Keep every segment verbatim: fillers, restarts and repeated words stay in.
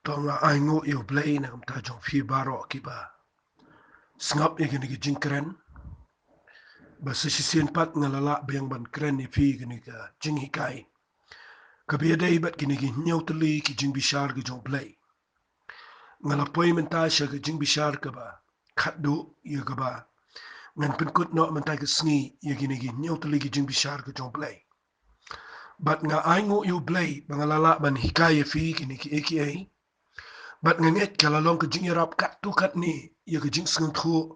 To nga ai nguh ïa U Blei na ka bynta jong phi baroh kiba sngap ïa kane ka jingkren. Ba sa shisien pat nga la lah biang ban kren ïa phi kane ka jinghikai kaba ïadei bad kine ki hynñiew tylli ki jingbishar ki jong U Blei. Nga la poi mynta sha ka jingbishar kaba khatduh ïa kaba ngan pynkut noh mynta ka sngi ïa kine ki hynñiew tylli ki jingbishar ki jong U Blei. Bad nga ai nguh ïa U Blei ba nga la lah ban hikai ïa phi kine kiei kiei. Bad nga ngeit ka la long ka jingïarap katto katne ïa ka jingsngewthuh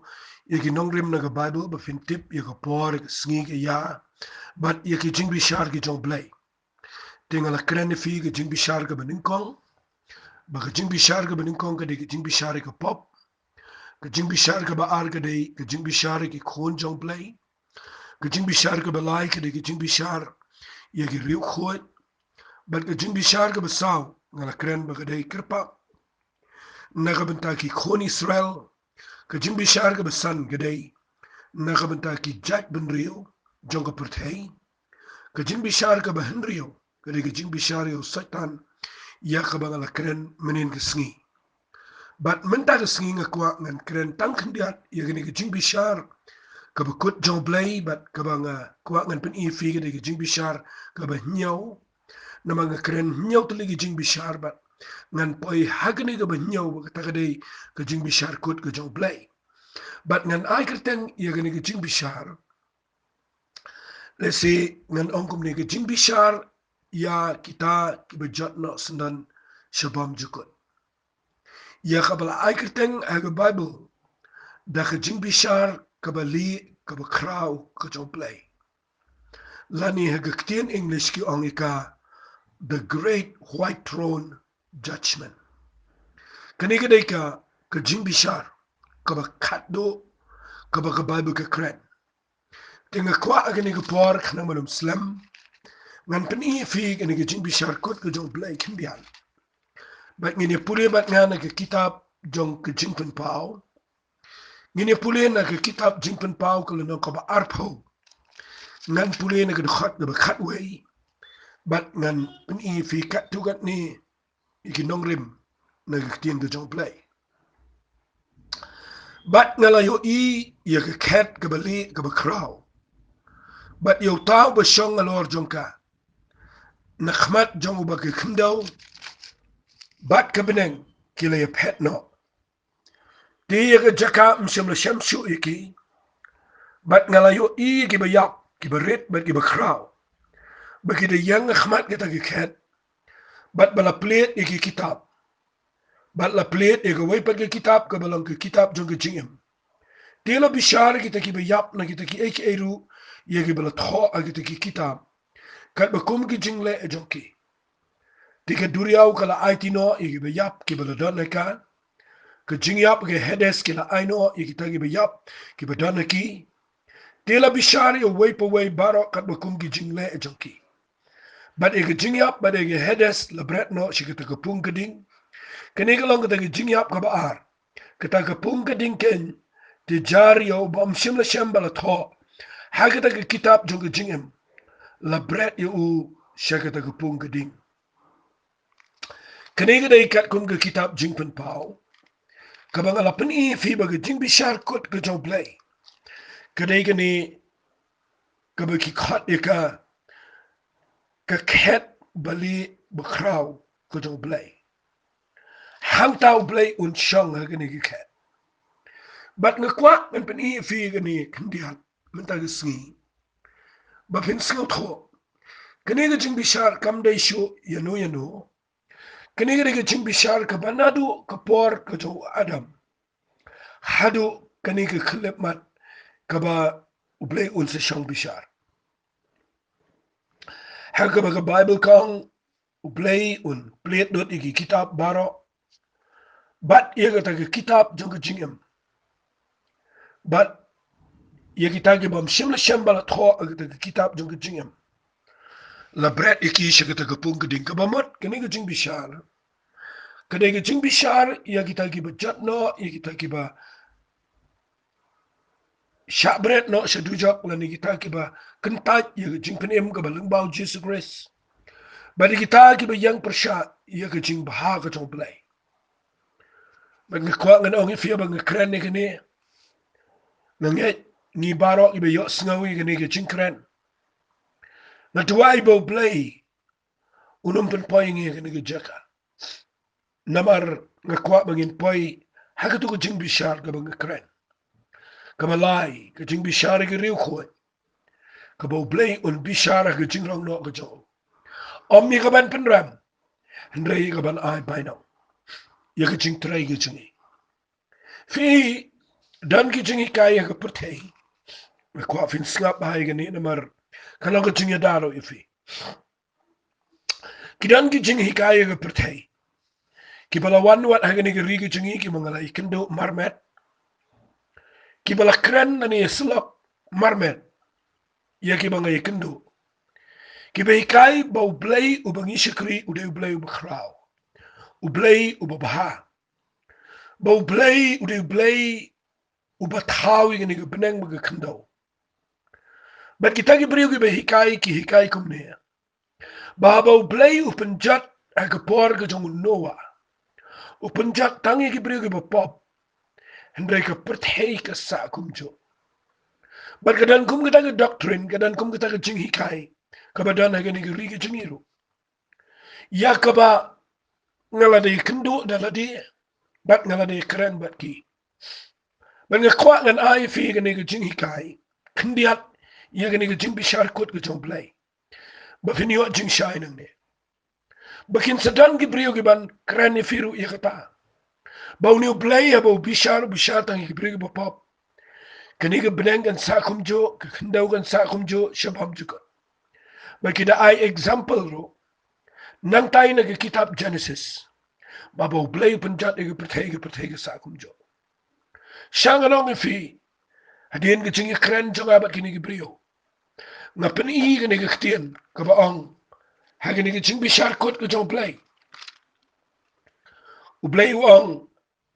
ïa ki nongrim na ka Baibl ba phin tip ïa ka por, ïa ka sngi, ka ïa bad ïa ki jingbishar ki jong U Blei. Te nga la kren ïa phi ka jingbishar kaba nyngkong. Ba ka jingbishar kaba nyngkong ka dei ka jingbishar ïa ka pop. Ka jingbishar kaba ar ka dei ka jingbishar ïa ki khun jong U Blei. Ka jingbishar kaba lai ka dei ka jingbishar ïa ki riewkhuid. Bad ka jingbishar kaba saw nga la kren ba ka dei kyrpad na ka bynta ki khun Israel. Ka jingbishar kaba san ka dei na ka bynta ki jaitbynriew jong ka pyrthei. Ka jingbishar kaba hynriew ka dei ka jingbishar ïa u Soitan, ïa kaba nga la kren mynnin ka sngi. Bad mynta ka sngi nga kwah ngan kren tang khyndiat ïa kane ka jingbishar kaba kut jong U Blei, bad kaba nga kwah ngan pyni ïa phi ka dei ka jingbishar kaba hynñiew. Namar nga kren hynñiew tylli ki jingbishar bad ngan poi ha kane kaba hynñiew ba kata ka dei ka jingbishar kut ka jong U Blei. Bad ngan ai kyrteng ïa kane ka jingbishar, lehse ngan ong kumne, ka jingbishar ïa kita kiba jot noh syndon sha bymjukut. Ïa kaba la ai kyrteng ha ka Baibl da ka jingbishar kaba lieh kaba khraw ka jong U Blei. Lane ha ka ktien English ki ong ïa ka The Great White Throne Judgment. Kane ka dei ka, ka jingbishar kaba khatduh kaba ka Baibl ka kren. Te nga kwah ha kane ka por khnang ban ym slem, ngan pyni ïa phi kane ka jingbishar kut ka jong U Blei khyndiat. Bad ngin ïa pule bad nga na ka kitab jong ka Jingpynpaw. Ngin ïa pule na ka kitab Jingpynpaw ka lynnong kaba arphew. Ngan pule na ka dkhot kaba khatwei bad ngan pyni ïa phi katto katne ïa ki nongrim na ka ktien ka jong U Blei. Bad nga la ïohi ïa ka khet kaba lieh kaba khraw, bad ïa uta uba shong halor jong ka. Na khmat jong uba ka khyndew bad ka bneng ki la ïaphet noh. Te ïa ka jaka ym shym la shem shuh ïa ki. Bad nga la ïohi ïa kiba ïap, kiba rit bad kiba khraw, ba ki da ïeng ha khmat kata ka khet, bad ba la plied ïa ki kitab. Bad la plied ïa kawei pat ka kitab kaba long ka kitab jong ka jingim. Te la bishar ïa kita kiba ïap na kita kiei kiei ruh ïa kiba la thoh ha kita ki kitab, katba kum ki jingleh jong ki. Te ka duriaw ka la aiti noh ïa kiba ïap kiba la don ha ka. Ka jingïap ka Hades ki la ai noh ïa kita kiba ïap kiba don ha ki. Te la bishar ïa uwei pa uwei baroh katba kum ki jingleh jong ki. Bad ïa ka jingïap bad ïa ka Hades la bret noh sha kata ka pung ka ding. Kane ka long kata ka jingïap kaba ar. Kata ka pung ka ding keiñ, te jar ïa uba ym shym la shem ba la thoh ha kata ka kitab jong ka jingim, la bret ïa u sha kata ka pung ka ding. Kane ka dei katkum ka kitab Jingpynpaw, kaba nga la pyni ïa phi ba ka jingbishar kut ka jong U Blei ka dei kane kaba ki khot ïa ka, ka khet ba lieh ba khraw ka jong U Blei. Hangta U Blei un shong ha kane ka khet. Bad nga kwah ngan pyni ïa phi kane khyndiat mynta ka sngi, ba phin sngewthuh. Kane ka jingbishar kam dei shuh ïano ïano. Kane ka dei ka jingbishar kaba naduh ka por ka jong u Adam haduh kane ka khyllipmat kaba U Blei un sa shong bishar. Ha kaba ka Baibl ka ong U Blei un plied lut ïa ki kitab baroh, bad ïa kata ka kitab jong ka jingim, bad ïa kita kiba ym shym la shem ba la thoh ha kata ka kitab jong ka jingim, la bret ïa ki sha kata ka pung ka ding. Kaba mut kane ka jingbishar ka dei ka jingbishar ïa kita kiba jot noh, ïa kita kiba shah bret noh sha dujok, lane kita kiba kyntait ïa ka jingpynim kaba lyngba U Jisu Khrist, bad ïa kita kiba ïeng pyrshah ïa ka jingbha ka jong U Blei. Bad nga kwah ngan ong ïa phi ba nga kren ïa kane. Nga ngeit ngi baroh kiba ïohsngew ïa kane ka jingkren, nga duwai ba U Blei un ym pynpoi ïa ngi ha kane ka jaka. Namar nga kwah ba ngin poi ha kato ka jingbishar kaba nga kren. Kaba lai, ka jingbishar ïa ka riewkhuid, kaba U Blei un bishar ha ka jingrong noh ka jong u, ym ïa kaban pynrem, hynrei ïa kaban ai bainong ïa ka jingtrei ka jong ngi. Phi, don ki jinghikai ha ka pyrthei. Nga kwah phin sngap bha ïa kane namar ka long ka jingïada ruh ïa phi. Ki don ki jinghikai ha ka pyrthei kiba la wan wat ha kane ka ri ka jong ngi, kiba nga la ïakynduh marmet, kiba la kren lane ïasyllok marmet ïa kiba nga ïakynduh, kiba hikai ba U Blei uba ngi shakri u dei U Blei uba khraw, U Blei uba bha, ba U Blei u dei U Blei uba thaw ïa kane ka bneng bad ka khyndew. Bad kita ki briew kiba hikai ki hikai kumne, ba haba U Blei u pynjot ha ka por ka jong u Noah, u pynjot tang ïa ki briew kiba pop, hynrei ka pyrthei ka sah kumjuh. Bad ka don kum kata ka doctrine, ka don kum kata ka jinghikai kaba don ha kane ka ri ka jong ngi ruh, ïa kaba nga la dei kynduh da lade bad nga la dei kren bad ki. Bad nga kwah ngan ai ïa phi kane ka jinghikai khyndiat ïa kane ka jingbishar kut ka jong U Blei, ba phin ïoh jingshai nangne. Ba kin sa don ki briew kiban kren ïa phi ruh ïa kata, ba une U Blei haba u bishar, u bishar tang ïa ki briew kiba pop, kane ka bneng kan sah kumjuh, ka khyndew kan sah kumjuh, sha bymjukut. Ba ki da ai example ruh nangtai na ka kitab Genesis, ba haba U Blei u pynjot ïa ka pyrthei, ka pyrthei ka sah kumjuh. Sha nga ong ïa phi, hadien ka jingïakren jong nga bad kine ki briew, nga pyni kane ka ktien kaba ong ha kane ka jingbishar kut ka jong U Blei. U Blei u ong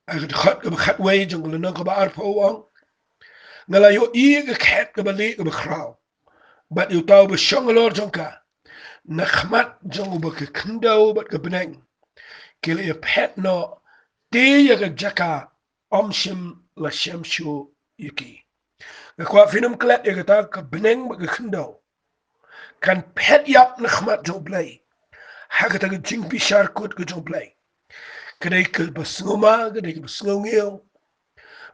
ha ka dkhot kaba khatwei jong ka lynnong kaba arphew, u ong, nga la ïohi ïa ka khet kaba lieh kaba khraw, bad ïa uta uba shong halor jong ka. Na khmat jong uba ka khyndew bad ka bneng ki la ïaphet noh, te ïa ka jaka ym shym la shem shuh ïa ki. Nga kwah phin ym klet ïa kata, ka bneng bad ka khyndew kan phet ïap na khmat jong U Blei ha kata ka jingbishar kut ka jong U Blei. Ka dei kaba sngewma, ka dei kaba sngewngiew,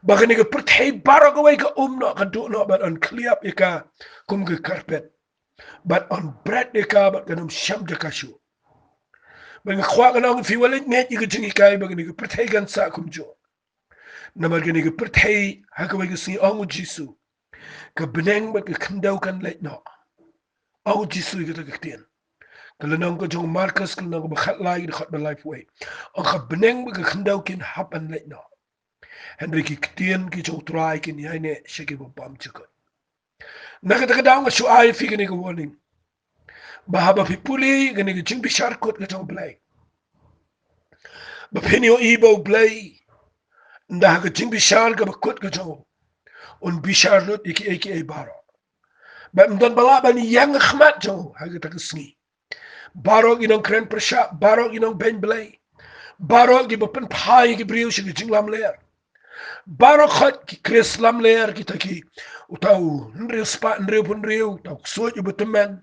ba kane ka pyrthei baroh kawei ka um noh, ka duh noh, bad yn khliap ïa ka kum ka karpet, bad yn bret ïa ka, bad kan ym shem jaka shuh. Bad nga kwah ngan ong ïa phi, wat leit ngeit ïa ka jinghikai ba kane ka pyrthei kan sah kumjuh. Namar kane ka pyrthei, ha kawei ka sngi, ong U Jisu, ka bneng bad ka khyndew kan leit noh. Ong U Jisu ïa kata ka ktien. Ka lynnong ka jong u Markos, ka lynnong kaba khatlai, ka dkhot ba laiphew wei, ong, ka bneng bad ka khyndew kin hap ban leit noh, hynrei ki ktien ki jong U Trai kin ïaineh sha ki bymjukut. Na kata ka daw nga shu ai ïa phi kane ka warning, ba haba phi pule kane ka jingbishar kut ka jong U Blei, ba phin ïohi ba U Blei, ynda ha ka jingbishar kaba kut ka jong u, un bishar lut ïa kiei kiei baroh. Bad ym don ba lah ban ïeng ha khmat jong u ha kata ka sngi. Baroh ki nongkren pyrshah, baroh ki nongbeiñ Blei, baroh kiba pynphai ïa ki briew sha ka jinglamler, baroh khoit ki Khrist lamler, kita ki, uta u hynriew spah hynriewphew hynriew, uta u ksuid uba tymmen,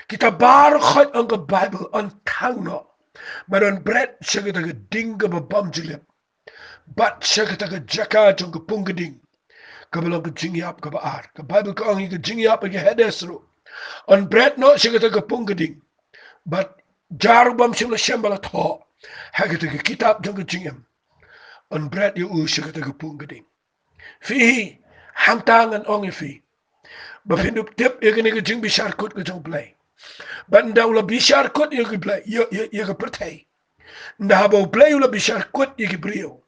kita baroh khoit, ong ka Baibl, yn thang noh, bad yn bret sha kata ka ding kaba bymjulip, bad sha kata ka jaka jong ka pung ka ding, kaba long ka jingïap kaba ar. Ka Baibl ka ong ïa ka jingïap, ïa ka Hades ruh, yn bret noh sha kata ka pung ka ding. Bad jar u bym shym la shem ba la thoh ha kata ka kitab jong ka jingim, yn bret ïa u sha kata ka pung ka ding. Phi, hangta ngan ong ïa phi, ba phin ïoh tip ïa kane ka jingbishar kut ka jong U Blei. Bad ynda u la bishar kut ïa ki Blei, ïa, ïa, ïa ka pyrthei, ynda haba U Blei u la bishar kut ïa ki briew,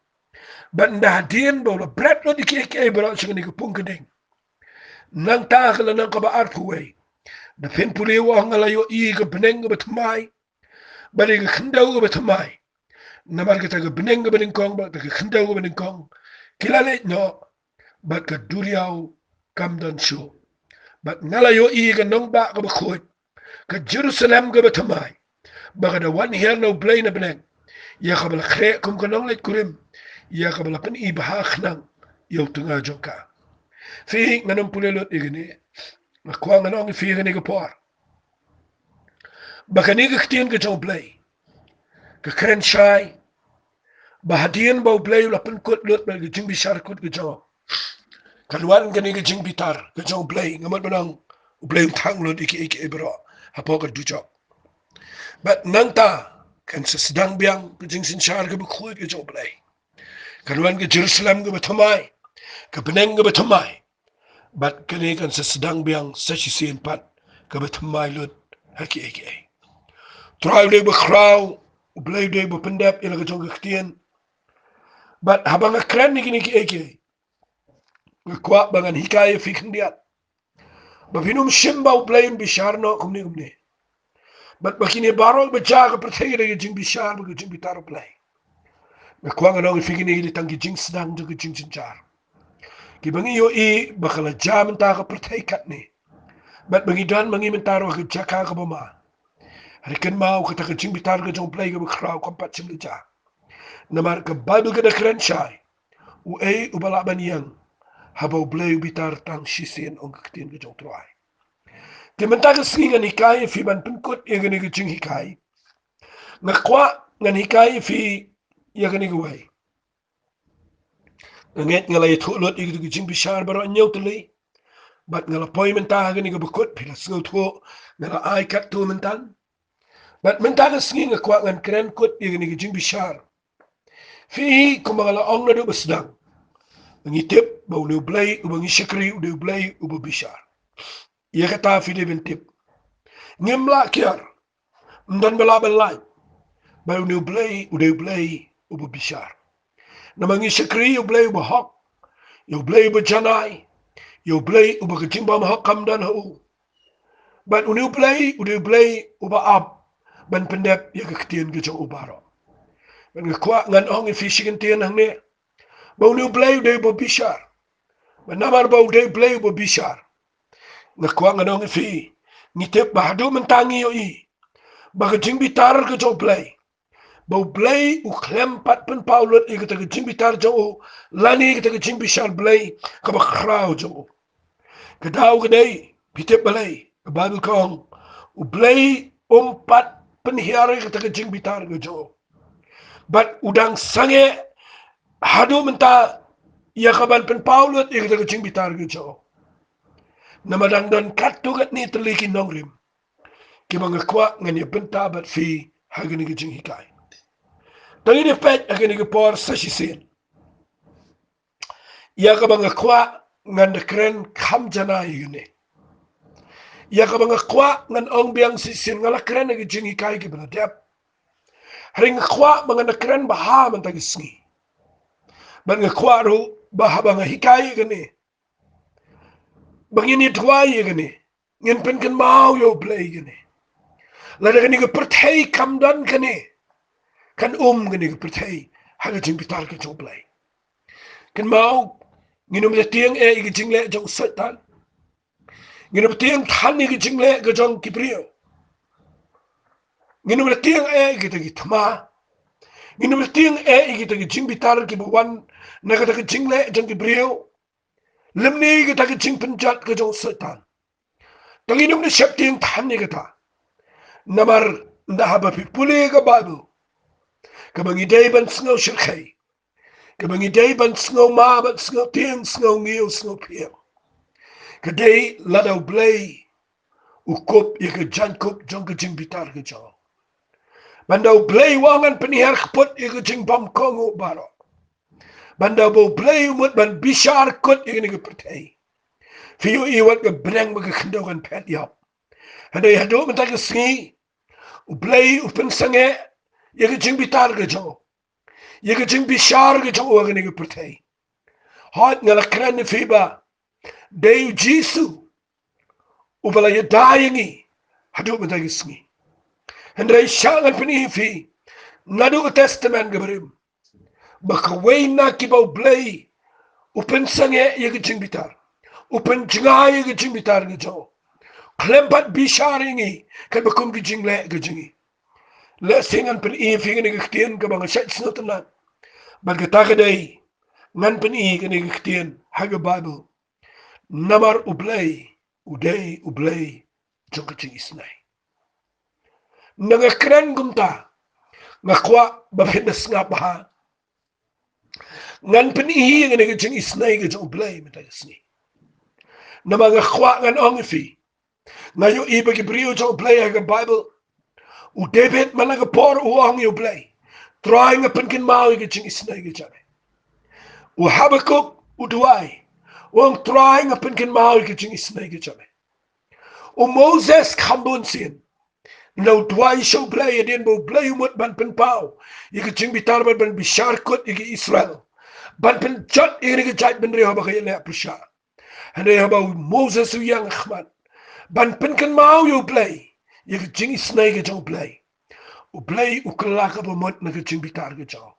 bad ynda hadien ba u la bret lut ïa kiei kiei baroh sha kane ka pung ka ding, nangta ka lynnong kaba arphew wei, da phin pule, u ong, nga la ïohi ka bneng kaba thymmai bad ïa ka khyndew kaba thymmai. Namar kata ka bneng kaba nyngkong bad kata ka khyndew kaba nyngkong ki la leit noh, bad ka duriaw kam don shuh. Bad nga la ïohi ka nongbah kaba khuid, ka Jerusalem kaba thymmai, ba ka da wan hiar na U Blei na bneng, ïa kaba la khreh kum ka nongleit kurim ïa kaba la pyni bha khnang ïa u tnga jong ka. Phi, ngan ym pule lut ïa kane. Nga kwah ngan ong ïa phi ïa kane ka por ba kane ka ktien ka jong U Blei ka kren shai ba hadien ba U Blei u la pynkut lut bad ka jingbishar kut ka jong u, kan wan kane ka jingbitar ka jong U Blei. Nga mut ban ong U Blei un thang lut ïa kiei kiei baroh hapoh ka dujok. Bad nangta kan sa sdang biang ka jingsynshar kaba khuid ka jong U Blei. Kan wan ka Jerusalem kaba thymmai, ka bneng kaba thymmai. Bad kane kan sa sdang biang sa shisien pat kaba thymmai lut ha kiei kiei. Trai U Blei ba khraw, U Blei U Blei ba pyndep ïa la ka jong ka ktien. Bad haba nga kren ïa kine kiei kiei, nga kwah ba ngan hikai ïa phi khyndiat ba phin ym shim ba U Blei un bishar noh kumne kumne. Bad ba kine baroh ba jia ha ka pyrthei ka dei ka jingbishar bad ka jingbitar U Blei. Nga kwah ngan ong ïa phi kine ki dei tang ki jingsdang jong ka jingjynjar kiba ngi ïohi ba ka la jia mynta ha ka pyrthei katne. Bad ba ngi don ma ngi mynta ruh ha ka jaka kaba ma. Hynrei kynmaw, kata ka jingbitar ka jong U Blei kaba khraw kam pat shym la jia. Namar ka Baibl ka da kren shai, uei uba lah ban ïeng haba U Blei u bitar tang shisien, ong ka ktien ka jong U Trai. Te mynta ka sngi ngan hikai ïa phi, ban pynkut ïa kane ka jinghikai, nga kwah ngan hikai ïa phi ïa kane kawei. Nga ngeit nga la ïathuh lut ïa kito ki jingbishar baroh hynñiew tylli. Bad nga la poi mynta ha kane kaba kut, phi la sngewthuh nga la ai katto mynta. Bad mynta ka sngi nga kwah ngan kren kut ïa kane ka jingbishar. Phi, kumba nga la ong naduh ba sdang, ngi tip ba une U Blei uba ngi shakri u dei U Blei uba bishar. Ïa kata phi dei ban tip. Ngim lah kiar, ym don ba lah ban lait ba une U Blei u dei U Blei uba bishar. Namar ngi shakri ïa U Blei uba hok, ïa U Blei uba janai, ïa U Blei uba ka jingbymhok kam don ha u. Bad une U Blei u dei U Blei uba ap ban pyndep ïa ka ktien ka jong u baroh. Bad nga kwah ngan ong ïa phi shi kyntien hangne ba une U Blei u dei uba bishar. Bad namar ba u dei U Blei uba bishar, nga kwah ngan ong ïa phi, ngi tip ba haduh mynta ngi ïohi ba ka jingbitar ka jong U Blei, ba U Blei u khlem pat pynpaw lut ïa kata ka jingbitar jong u lane ïa kata ka jingbishar Blei kaba khraw jong u. Ka daw ka dei, phi tip balei? Ka Baibl ka ong U Blei um pat pynhiar ïa kata ka jingbitar ka jong u. Bad u dang sangeh haduh mynta ïa ka ban pynpaw lut ïa kata ka jingbitar ka jong u. Namar dang don katto katne tylli ki nongrim kiba nga kwah ngan ïa bynta bad phi ha kane ka jinghikai. Te ngin ïa peit ha kane ka por sa shisien ïa kaba nga kwah ngan da kren kham janai ïa kane. Ïa kaba nga kwah ngan ong biang shisien, nga la kren ha ka jinghikai kiba la dep. Hynrei nga kwah ba ngan da kren bha mynta ka sngi. Bad nga kwah ruh ba haba nga hikai ïa kane, ba ngin ïa duwai ïa kane, ngin pynkynmaw ïa U Blei ïa kane. Lada kane ka pyrthei kam don kane, kan um kane ka pyrthei ha ka jingbitar ka jong U Blei. Kynmaw, ngin ym da tieng eh ïa ka jingleh jong u Soitan. Ngin ym da tieng than ïa ka jingleh ka jong ki briew. Ngin ym da tieng eh ïa kita ki thma. Ngin ym da tieng eh ïa kita ki jingbitar kiba wan na kata ka jingleh jong ki briew, lymne ïa kata ka jingpynjot ka jong u Soitan. Te ngin ym da sheptieng than ïa kata. Namar ynda haba phi pule ka Baibl, kaba ngi dei ban sngew shyrkhei, kaba ngi dei ban sngew ma, ban sngew tieng, sngew ngiew, sngew phieng, ka dei lada U Blei u kup ïa ka jaiñkup jong ka jingbitar ka jong u. Bad ynda U Blei u ong ngan pynhiar kput ïa ka jingbymkohnguh baroh, bad ynda ba U Blei u mut ban bishar kut ïa kane ka pyrthei, phi ïohi wat ka bneng bad ka khyndew kan phet ïap. Hynrei haduh mynta ka sngi U Blei u pynsangeh ïa ka jingbitar ka jong u, ïa ka jingbishar ka jong u ha kane ka pyrthei. Hooid, nga la kren ïa phi ba dei U Jisu uba la ïada ïa ngi haduh mynta ka sngi. Hynrei sha ngan pyni ïa phi naduh ka Testament kaba rim ba kawei na kiba U Blei u pynsangeh ïa ka jingbitar, u pynjngai ïa ka jingbitar ka jong u, khlem pat bishar ïa ngi katba kum ka jingleh ka jong ngi. Lehse ngan pyni ïa phi kane ka ktien kaba nga shait sngewtynnat. Bad kata ka dei, ngan pyni kane ka ktien ha ka Baibl. Namar U Blei u dei U Blei jong ka jingisynei. Na nga kren kumta, nga kwah ba phin da sngap bha. Ngan pyni ïa kane ka jingisynei ka jong U Blei mynta ka sngi. Namar nga kwah ngan ong ïa phi, nga ïohi ba ki briew jong U Blei ha ka Baibl. U David man la ka por u ong ïa U Blei, Trai, nga pynkynmaw ïa ka jingisynei ka jong me. U Habakuk u duwai, u ong, Trai, nga pynkynmaw ïa ka jingisynei ka jong me. U Moses kham bun sien, na u duwai sha U Blei hadien ba U Blei u mut ban pynpaw ïa ka jingbitar, ban, ban bishar kut ïa ki Israel, ban pynjot ïa kane ka jaitbynriew haba ka ïaleh pyrshah. Hynrei haba u Moses u ïeng ha khmat ban pynkynmaw ïa U Blei ïa ka jingisynei ka jong U Blei, U Blei u kylla kaba mut na ka jingbitar ka jong u.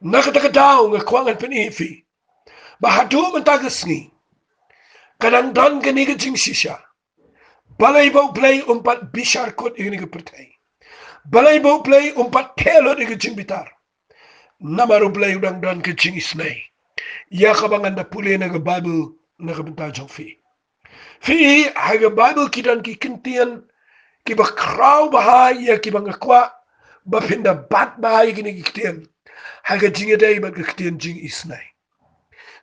Na kata ka daw nga kwah ngan pyni ïa phi ba haduh mynta ka sngi ka dang don kane ka jingshisha. Balei ba U Blei um pat bishar kut ïa kane ka pyrthei? Balei ba U Blei um pat theh lut ïa ka jingbitar? Namar U Blei u dang don ka jingisynei ïa kaba ngan da pule na ka Baibl na ka bynta jong phi. Phi, ha ka Baibl ki don ki ktien kiba khraw bha ïa kiba nga kwah ba phin da bat bha ïa kine ki ktien ha ka jingïadei bad ka ktien jingisynei.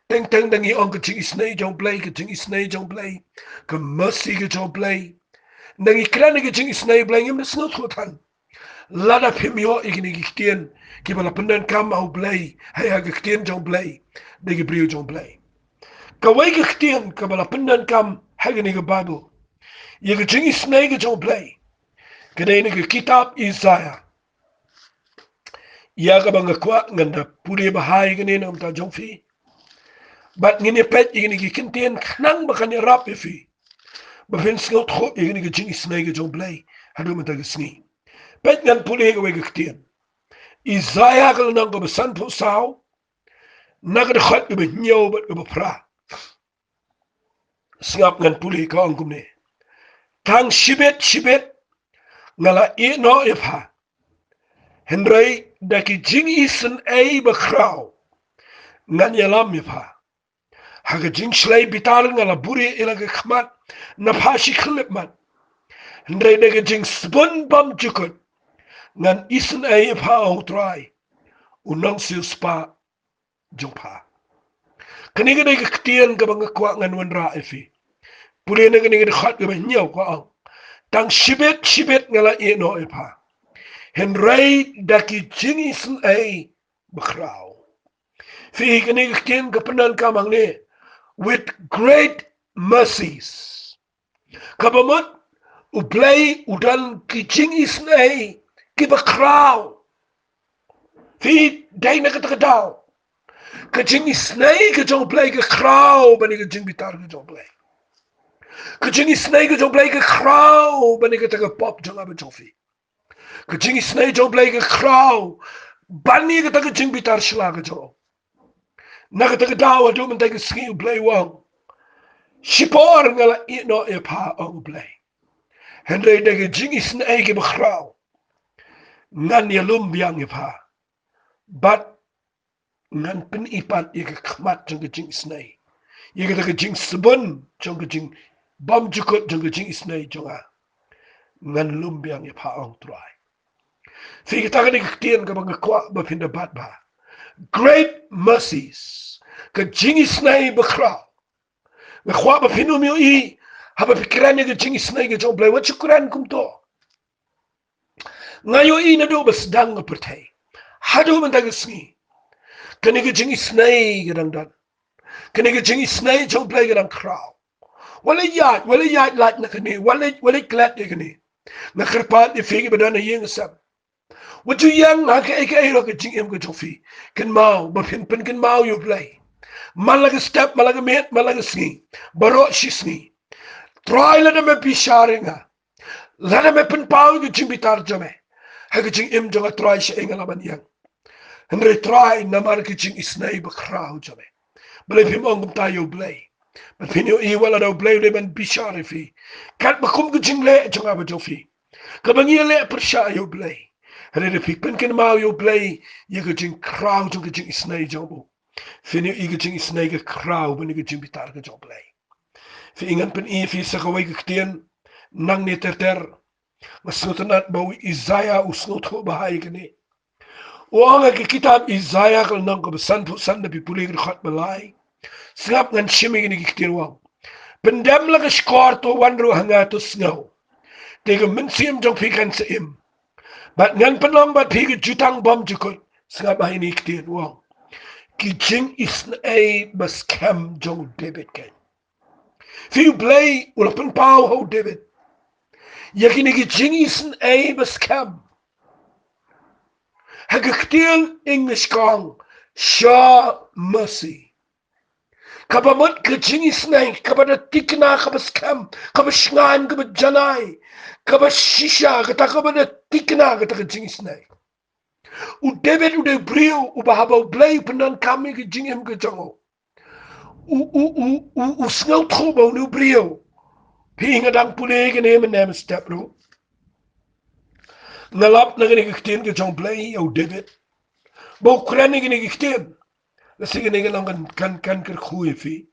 Teng teng da ngi ong ka jingisynei jong U Blei, ka jingisynei jong U Blei, ka mercy ka jong U Blei. Da ngi kren ïa ka jingisynei U Blei, ngim da sngewthuh than. Lada phim ïoh ïa kine ki ktien kiba la pyndonkam ha U Blei, ha, ha ka ktien jong U Blei da ki briew jong U Blei. Kawei ka ktien kaba la pyndonkam ha kane ka Baibl ïa ka jingisynei ka jong U Blei ka dei na ka kitab Isaiah, ïa kaba nga kwah ngan da pule bha ïa kane na ka bynta jong phi. Bad ngin ïa peit ïa kine ki ktien khnang ba kan ïarap ïa phi ba phin sngewthuh ïa kane ka jingisynei ka jong U Blei haduh mynta ka sngi. Peit, ngan pule kawei ka ktien. Isaiah ka lynnong kaba sanphew saw, na ka dkhot kaba hynñiew bad kaba phra. Sngap, ngan pule, ka ong kumne: Tang shibit shibit nga la ïeh noh ïa pha, hynrei da ki jingisynei bakhraw ngan ïalam ïa pha. Ha ka jingshlei bitar nga la buhrieh ïa la ka khmat na pha shi khyllipmat, hynrei da ka jingsbun bymjukut ngan isynei ïa pha, ong U Trai, U Nongsiewspah jong pha. Kane ka dei ka ktien kaba nga kwah ngan wanrah ïa phi. Pule na kane ka dkhot kaba hynñiew, ka ong: Tang shibit shibit nga la ïeh noh ïa pha, hynrei da ki jingisynei bakhraw. Phi, kane ka ktien ka pyndonkam hangne, with great mercies. Kaba mut U Blei u don ki jingisynei kiba khraw. Phi, dei na kata ka daw ka jingisynei ka jong U Blei ka khraw ban ïa ka jingbitar ka jong U Blei. Ka jingisynei ka jong U Blei ka khraw ban ïa kata ka pop jong nga bad jong phi. Ka jingisynei jong U Blei ka khraw ban ïa kata ka jingbitar sla ka jong u. Na kata ka daw haduh mynta ka sngi U Blei u ong, shipor nga la ïeh noh ïa pha, ong U Blei, hynrei da ka jingisynei kiba khraw ngan ïalum biang ïa pha, bad ngan pyni pat ïa ka khmat jong ka jingisynei, ïa kata ka jingsbun jong ka jingbymjukut jong ka jingisynei jong nga. Ngan lum biang ïa pha, ong U Trai. Phi, kata ka dei ka ktien kaba nga kwah ba phin da bat bha. Great mercies, ka jingisynei bakhraw. Nga kwah ba phin ym ïohi haba phi kren ïa ka jingisynei ka jong U Blei, wat shu kren kumto. Nga ïohi naduh ba sdang ka pyrthei haduh mynta ka sngi, kane ka jingisynei ka dang don. Kane ka jingisynei jong U Blei ka dang khraw. Wat leit ïaid, wat leit ïaid lait na kane, wat leit, wat leit klet ïa kane. Nga kyrpad ïa phi kiba don ha ïing ha sem, wat ju ïeng ha kaei kaei ruh ka jingim ka jong phi. Kynmaw ba phin pynkynmaw ïa U Blei man la ka step, man la ka miet, man la ka sngi, baroh shi sngi. Trai, lada me bishar ïa nga, lada me pynpaw ïa ka jingbitar jong me ha ka jingim jong nga, Trai, shaei nga lah ban ïeng? Hynrei Trai, namar ka jingisynei bakhraw jong me. Balei phim ong kumta ïa U Blei? Bad phin ïohi wat lada U Blei u dei ban bishar ïa phi, katba kum ka jingleh jong nga bad jong phi, kaba ngi ïaleh pyrshah ïa U Blei, Hynrei da phi pynkynmaw ïa U Blei ïa ka jingkhraw jong ka jingisynei jong u, phin ïohi ka jingisynei ka khraw ban ïa ka jingbitar ka jong U Blei. Phi, ngan pyni phi sa kawei ka ktien nangne ter ter. Nga sngewtynnat ba u Isaiah u sngewthuh bha ïa kane. U ong ha ka kitab Isaiah ka lynnong kaba sanphew san, da phi pule ka dkhot ba lai. Sngap, ngan shim ïa kane ka ktien, u ong: Pyndem la ka shkor, to wan ruh ha nga, to sngew. Te ka mynsiem jong phi kan sa im. Bad ngan pynlong bad phi ka jutang bymjukut. Sngap ha kane ka ktien, u ong: Ki jingisynei ba skhem jong u David keiñ. Phi, U Blei u la pynpaw ha u David ïa kine ki jingisynei ba skhem. Ha ka ktien English ka ong, show mercy. Kaba mut ka jingisynei kaba da thikna, kaba skhem, kaba shngaiñ, kaba janai, kaba shisha, kata kaba da thikna, kata ka jingisynei. U David u dei u briew uba, haba U Blei u pyndonkam ïa ka jingim ka jong u, u, u, u, u, u sngewthuh ba une u briew. Phi, nga dang pule ïa kane mynne mynstep ruh. Nga lap na kane ka ktien ka jong U Blei ïa u David ba u kren ïa kane ka ktien. Lashai kane ka long kan, kan, kan kyrkhu ïa phi.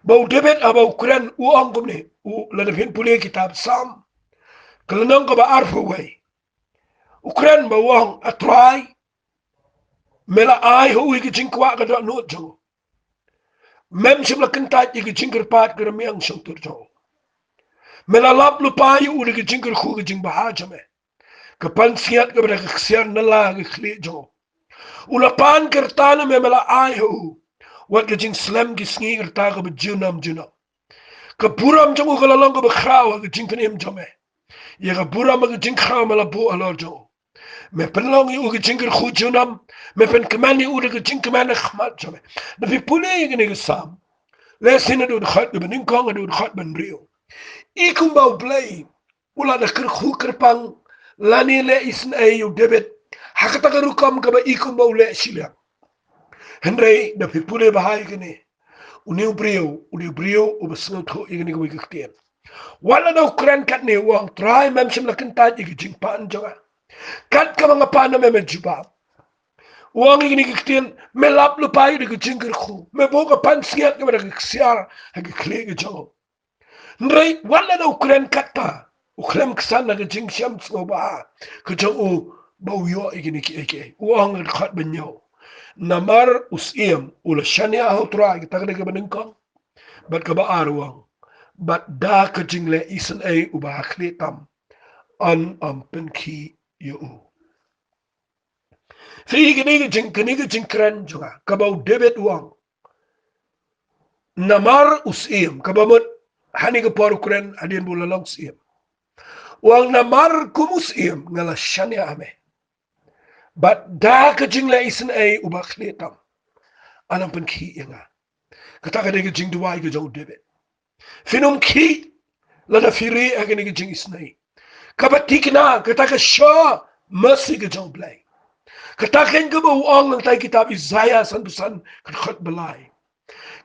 Ba u David haba u kren, u ong kumne, u, lada phin pule kitab Salm ka lynnong kaba arphew wei, u kren ba u ong, A Trai, me la ai ha u ïa ka jingkwah ka dohnud jong u. Mem shym la kyntait ïa ka jingkyrpad ka rmiang shongtur jong u. Me la lap lypa ïa u da ka jingkyrkhu ka jingbha jong me. Ka pansngiat kaba da ka ksiar na la ka khlieh jong u. U la pan ka rta na me, me la ai ha u. Wat ka jingslem ki sngi ka rta kaba junom junom. Ka burom jong u ka la long kaba khraw ha ka jingpynim jong me. Ïa ka burom ha ka jingkhraw me la buh halor jong u. Me pynlong ïa u ka jingkyrkhu junom. Me pynkmen ïa u da ka jingkmen ha khmat jong me. Da phi pule ïa kane ka Salm, lehse naduh dkhot kaba nyngkong haduh dkhot ba hynriew, i kumba U Blei u la da kyrkhu kyrpang lane leh isynei ïa u David ha kata ka rukom kaba i kumba u leh shiliang. Hynrei da phi pule bha ïa kane, une u briew, une u briew uba sngewthuh ïa kane kawei ka ktien. Wat lada u kren katne, u ong, Trai, mem shym la kyntait ïa ka jingpan jong nga. Kat kaba nga pan na me, me jubab. U ong ïa kane ka ktien, me lap lypa ïa u da ka jingkyrkhu. Me buh ka pansngiat kaba da ka ksiar ha ka khlieh ka jong u. Hynrei wat lada u kren kata, u khlem ksan na ka jingshem sngewbha ka jong u ba u ïoh ïa kine kiei kiei. U ong ha dkhot ba hynñiew, namar u syiem u la shaniah ha u Trai, kata ka dei kaba nyngkong. Bad kaba ar u ong, bad da ka jingleh isynei uba ha khlieh tam, yn ym pynkhih ïa u. Phi, kane ka jing, kane ka jingkren jong nga, kaba u David u ong, namar u syiem, kaba mut ha kane ka por u kren hadien ba u la long syiem. U ong, namar kum u syiem nga la shaniah ha me. Bad da ka jingleh isynei uba khlieh tam, yn ym pynkhih ïa nga. Kata ka dei ka jingduwai ka jong u David. Phin ym khih lada phi rieh ha kane ka jingisynei kaba thikna, kata ka show mercy ka jong u Blei. Kata keiñ kaba u ong hangtai kitab Isaiah sanphew san, ka dkhot ba lai.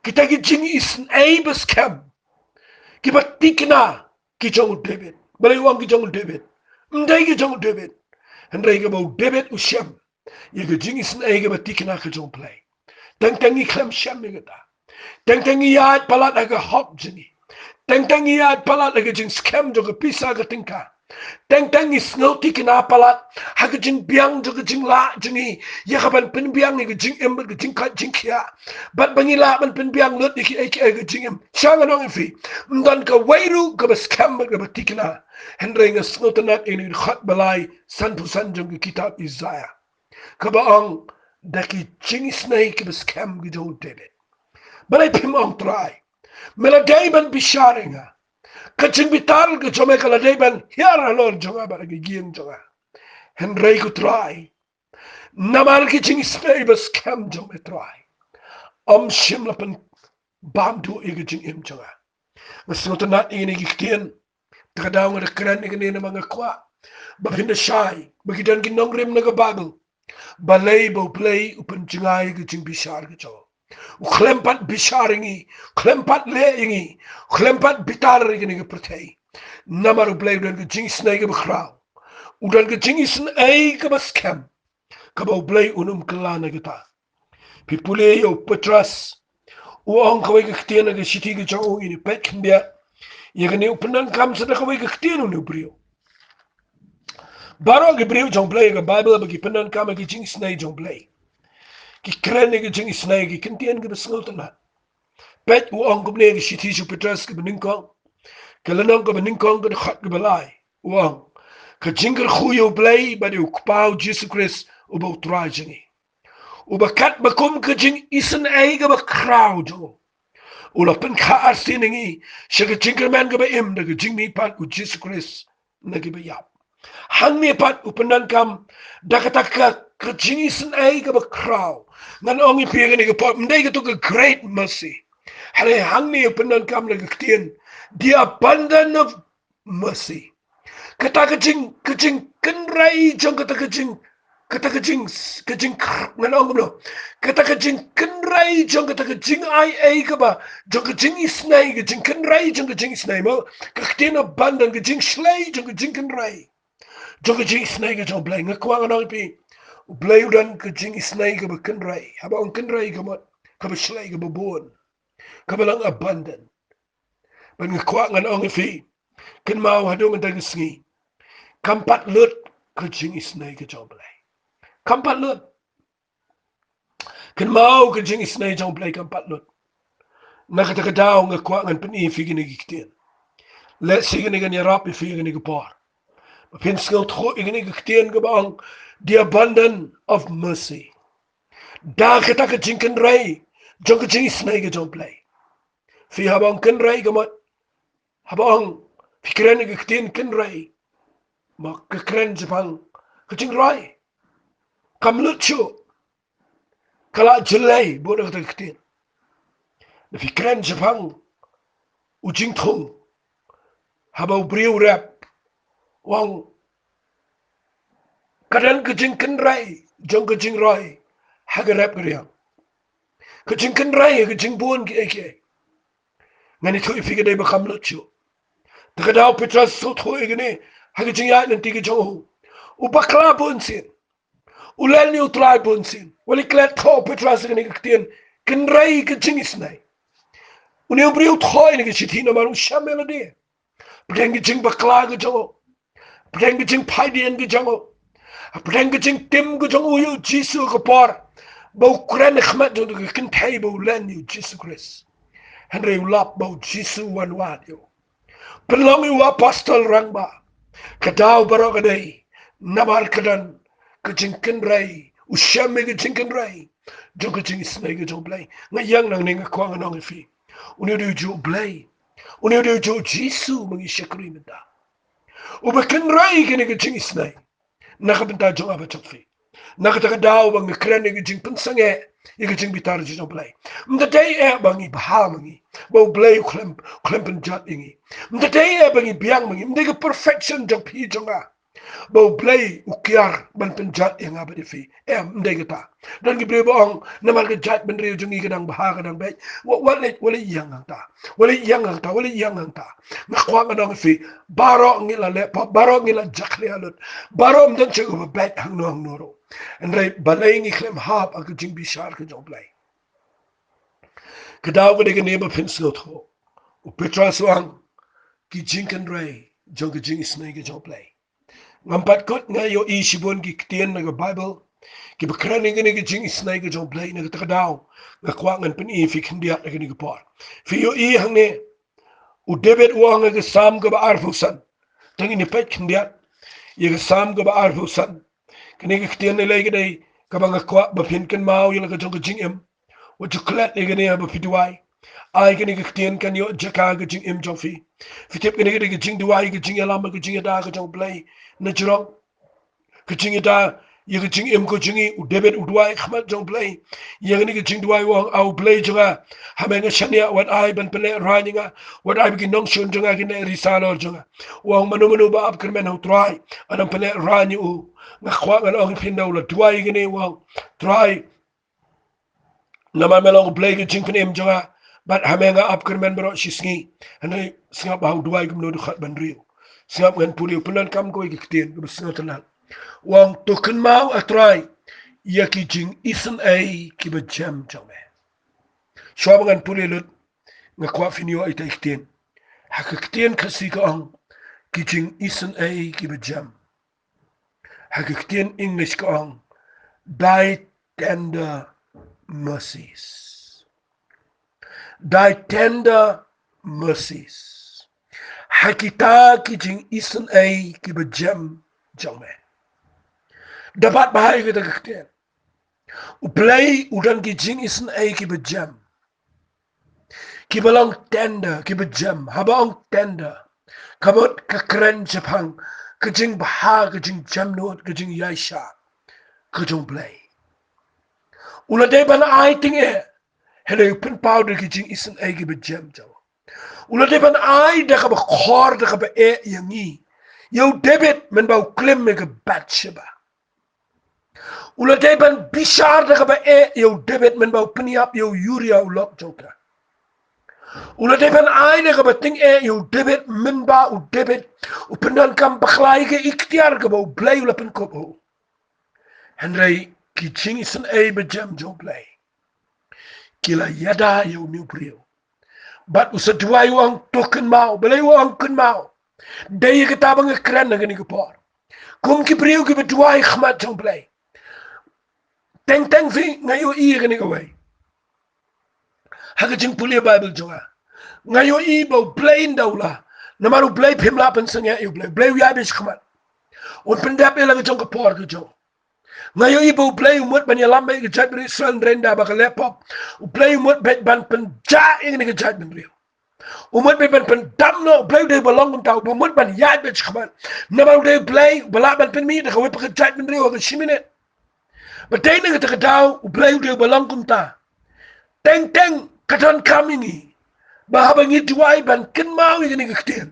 Kita ki jingisynei ba skhem kiba thikna ki jong u David. Balei u ong ki jong u David? Ym dei ki jong u David. Hynrei kaba u David u shem ïa ka jingisynei kaba thikna ka jong u Blei. Teng teng ngi khlem shem ïa kata. Teng teng ngi ïaid palat ha ka hok jong ngi. Teng teng ngi ïaid palat ha ka jingskhem jong ka pisa ka tyngka. Teng teng ngi sngew thikna palat ha ka jingbiang jong ka jinglah jong ngi ïa kaban pynbiang ïa ka jingim bad ka jingkoit jingkhiah. Bad ba ngi lah ban pynbiang lut ïa kiei kiei ka jingim. Sha ngan ong ïa phi, ym don kawei ruh kaba skhem bad kaba thikna. Hynrei nga sngewtynnat ïa kane ka dkhot ba lai, sanphew san jong ka kitab Isaiah, kaba ong, da ki jingisynei kiba skhem ki jong u David. Balei phim ong, Trai, me la dei ban bishar ïa nga? Ka jingbitar ka jong me ka la dei ban hiar halor jong nga bad ha ka ïing jong nga. Hynrei ko Trai, namar ki jingisynei ba skhem jong me, Trai, ym shym la pynbam duh ïa ka jingim jong nga. Nga sngewtynnat ïa kine ki ktien. Te ka daw nga da kren ïa kine namar nga kwah ba phin da shai ba ki don ki nongrim na ka Baibl. Balei ba U Blei u pynjngai ïa ka jingbishar ka jong u? U khlem pat bishar ïa ngi, khlem pat leh ïa ngi, khlem pat bitar ïa kane ka pyrthei. Namar U Blei u don ka jingisynei kaba khraw. u don ka jingisynei kaba skhem, kaba U Blei un ym kylla na kata. Phi pule ïa u Petros, u ong kawei ka ktien na ka shithi ka jong u, ngin peit khyndiat ïa kane, u pyndonkam sa da kawei ka ktien une u briew. Baroh ki briew jong U Blei ha ka Baibl ba ki pyndonkam ïa ka jingisynei jong U Blei, ki kren ïa ka jingisynei ha ki kyntien kiba sngewtynnat. Peit, u ong kumne ha ka shithi sha u Petros kaba nyngkong, ka lynnong kaba nyngkong, ka dkhot kaba lai. U ong, ka jingkyrkhu ïa U Blei bad ïa u Kpa U Jisu Khrist uba U Trai jong ngi, uba katba kum ka jingisynei kaba khraw jong u, u la pynkha arsien ïa ngi sha ka jingkyrmen kaba im da ka jingmihpat U Jisu Khrist na kiba ïap. Hangne pat u pyndonkam da kata ka, ka jingisynei kaba khraw. Ngan ong ïa phi ha kane ka por, ym dei kato ka great mercy. Hynrei hangne u pyndonkam da ka ktien, the abundance of mercy. Kata ka jing, ka jingkynrei jong kata ka jing, kata ka jing, ka jing, ngan ong kumno, kata ka jingkynrei jong kata ka jingai ei kaba, jong ka jingisynei, ka jingkynrei jong ka jingisynei, mo, ka ktien abundant, ka jingshlei jong ka jingkynrei jong ka jingisynei ka jong U Blei. Nga kwah ngan ong ïa phi, U Blei u don ka jingisynei kaba kynrei. Haba ong kynrei, ka mut kaba shlei, kaba bun, kaba long abundant. Bad nga kwah ngan ong ïa phi, kynmaw, haduh mynta ka sngi, kam pat lut ka jingisynei ka jong U Blei. Kam pat lut. Kynmaw, ka jingisynei jong U Blei kam pat lut. Na kata ka daw nga kwah ngan pyni ïa phi kine ki ktien. Lehse kine kan ïarap ïa phi kine ki por, ba phin sngewthuh ïa kine ki ktien kaba ong, the abundance of mercy. Da kata ka jingkynrei jong ka jingisynei ka jong U Blei. Phi, haba ong kynrei, ka mut, haba ong, phi kren ïa ka ktien kynrei, ma ka kren shaphang ka jingroi. Kam lut shuh. Ka la jyllei bun na kata ka ktien. Lada phi kren shaphang u jingthung, haba u briew u rep, u ong, ka don ka jingkynrei jong ka jingroi ha ka rep ka riang. Ka jingkynrei ha ka jingbun kiei kiei. Ngan ïathuh ïa phi, ka dei ba kam lut shuh. Te ka daw u Petros u sngewthuh ïa kane ha ka jingïaid lynti ka jong u. U bakla bunsien. U len ïa U Trai bunsien. Wat la klet thoh u Petros ïa kane ka ktien kynrei ka jingisynei. Une u briew u thoh ïa kane ka shithi namar u shem ïa lade. Pdeng ka jingbakla ka jong u, pdeng ka jingphaidien ka jong u, pdeng ka jingtim ka jong u ïa U Jisu ha ka por ba u kren ha khmat jong ka kynthei ba u len ïa U Jisu Khrist. Hynrei u lap ba U Jisu u wan wad ïa u, pynlong ïa u apostol rangbah. Ka daw baroh ka dei namar ka don ka jingkynrei, u shem ïa ka jingkynrei jong ka jingisynei ka jong U Blei. Nga ïeng nangne, nga kwah ngan ong ïa phi, une u dei ujuh U Blei. Une u dei ujuh U Jisu ma ngi shakri mynta, uba kynrei kane ka jingisynei na ka bynta jong nga bad jong phi. Na kata ka daw ba nga kren ïa ka jingpynsangeh ïa ka jingbitar jong U Blei, ym da dei eh ba ngi bha ma ngi, ba U Blei u khlem, u khlem pynjot ïa ngi. Ym da dei eh ba ngi biang ma ngi, ym dei ka perfection jong phi jong nga ba U Blei u kiar ban pynjot ïa nga bad ïa phi. Em, ym dei kata. Don ki briew ba ong, namar ka jaitbynriew jong ngi ka dang bha, ka dang beit. Wat, wat la, wat la ïeng hangta. Wat la ïeng hangta, wat la ïeng hangta. Nga kwah ngan ong ïa phi, baroh ngi la leh pop, baroh ngi la jakhlia lut. Baroh, ym don shuh kaba beit hangno hangno ruh. Hynrei balei ngi khlem hap ha ka jingbishar ka jong U Blei? Ka daw ka dei kane ba phin sngewthuh. U Petros u ong, ki jingkynrei jong ka jingisynei ka jong U Blei. Ngam pat kut, nga ïohi shibun ki ktien na ka Baibl kiba kren ïa kane ka jingisynei ka jong U Blei. Na kata ka daw nga kwah ngan pyni ïa phi khyndiat ha kane ka por. Phi ïohi hangne, u David u ong ha ka Salm kaba arphew san. Te ngin ïa peit khyndiat ïa ka Salm kaba arphew san. Kane ka ktien lei lei ka dei kaba nga kwah ba phin kynmaw ïa la ka jong ka jingim. Wat ju klet ïa kane haba phi duwai. Ai kane ka ktien kan ïoh jaka ha ka jingim jong phi. Phi tip, kane ka dei ka jingduwai, ka jingïalam, ka jingïada ka jong U Blei na jrong. Ka jingïada ïa ka jingim ka jong ngi. U David u duwai ha khmat jong U Blei ïa kane ka jingduwai, u ong, A U Blei jong nga, ha me nga shaniah, wat ai ban pynlehraiñ ïa nga, wat ai ba ki nongshun jong nga kin leh ri salor jong nga. U ong, mano mano ba ap kyrmen ha U Trai, yn ym pynlehraiñ ïa u. Nga kwah ngan ong ïa phi, ynda u la duwai ïa kane, u ong, Trai, namar me long U Blei ka jingpynim jong nga, bad ha me nga ap kyrmen baroh shi sngi. Hynrei sngap ba u duwai kumno, dkhot ba hynriew. Sngap ngan pule u pyndonkam kawei ka ktien kaba sngewtynnat. U ong to kynmaw a Trai ïa ki jingisynei kiba jem jong me. Shuwa ba ngan pule lut nga kwah phin ïoh ïa ita i ktien. Ha ka ktien Khasi ka ong ki jingisynei kiba jem. Ha ka ktien English ka ong thy tender mercies. Thy tender mercies. Ha kita ki jingisynei kiba jem jong me. Da bat bha ïa kata ka ktien. U Blei u don ki jingisynei kiba jem. Kiba long tender, kiba jem, haba ong tender. Ka mut ka kren shaphang ka jingbha, ka jingjemnud, ka jingïaishah ka jong u Blei. U la dei ban ai tyngeh, hynrei u pynpaw da ki jingisynei kiba jem jong u. U la dei ban ai da kaba khor, da kaba eh ïa ngi, ïa u David mynba u klim ïa ka Bathsheba. U la dei ban bishar da kaba eh ïa u David mynba u pynïap ïa u Uriah u lok jong ka. U la dei ban ai da kaba tyngeh ïa u David mynba u David u pyndonkam bakla ïa ka iktiar kaba u Blei u la pynkup ha u. Hynrei ki jingisynei ba jem jong u Blei ki la ïada ïa une u briew. Bad u sa duwai u ong to kynmaw, balei u ong kynmaw? Dei ïa kata ba nga kren ha kane ka por. Kum ki briew kiba duwai ha khmat jong u Blei. Teng teng phi nga ïohi ïa kane kawei. Ha ka jingpule Baibl jong nga, nga ïohi ba u Blei un da u la. Namar u Blei phim lah pynsangeh ïa u Blei. U Blei u ïaibeiñ shakhmat. Un pyndep ïa la ka jong ka por ka jong. Nga ïohi ba u Blei u mut ban ïalam bad ka jaitbynriew Israel hynrei ynda ba ka leh pop, u Blei u mut bad ban pynjah ïa kane ka jaitbynriew. U mut bad ban pyndam noh, u Blei u dei ba long kumta, u mut ban ïaid bad shakhmat. Namar u dei u Blei uba lah ban pynmih da kawei pat ka jaitbynriew ha ka shi minit. Bad dei na kata ka daw u Blei u dei ba long kumta. Teng teng ka donkam ïa ngi ba haba ngi duwai ban kynmaw ïa kane ka ktien.